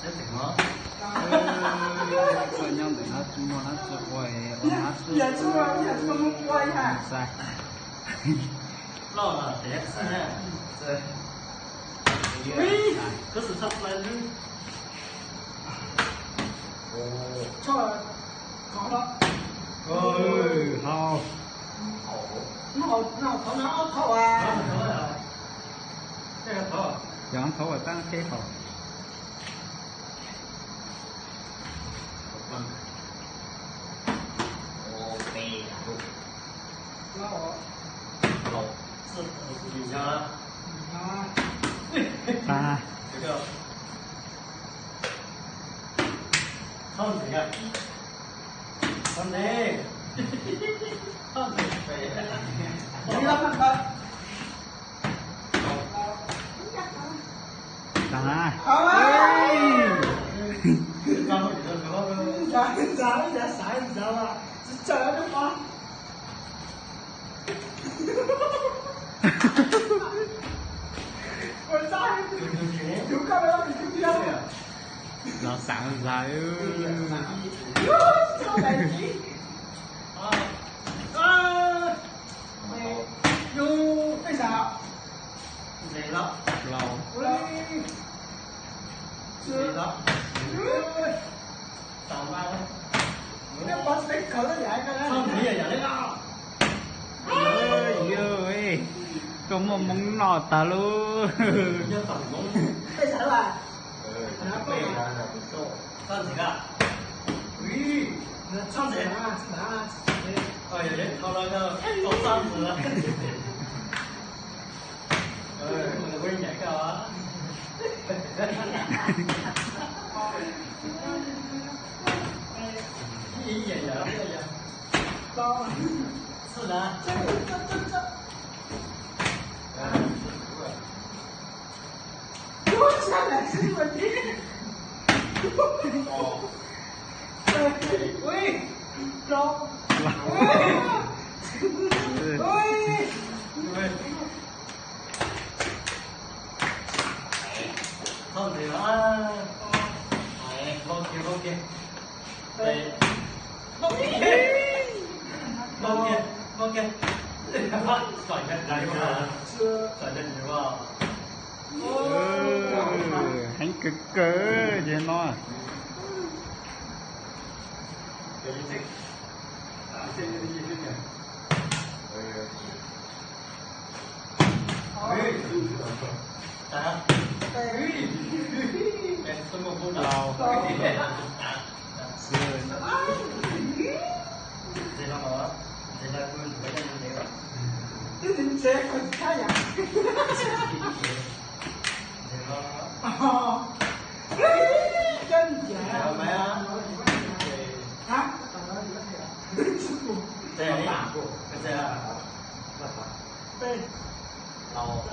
Koj nyob ntawm no tsis muaj hnab tsi ua, ua hnab tsi. Loj los tias xwb na. Koj xav txhob plaws lub. Tso, qhov no. Hau. No, no, qhov no ob qhov as. Yog qhov uas tab qheb hau. Tag. Tag. Los xav zais. Laus. Yog, koj muaj hmoo noj tag lauj. Heev kawg kawg ces no. Laus.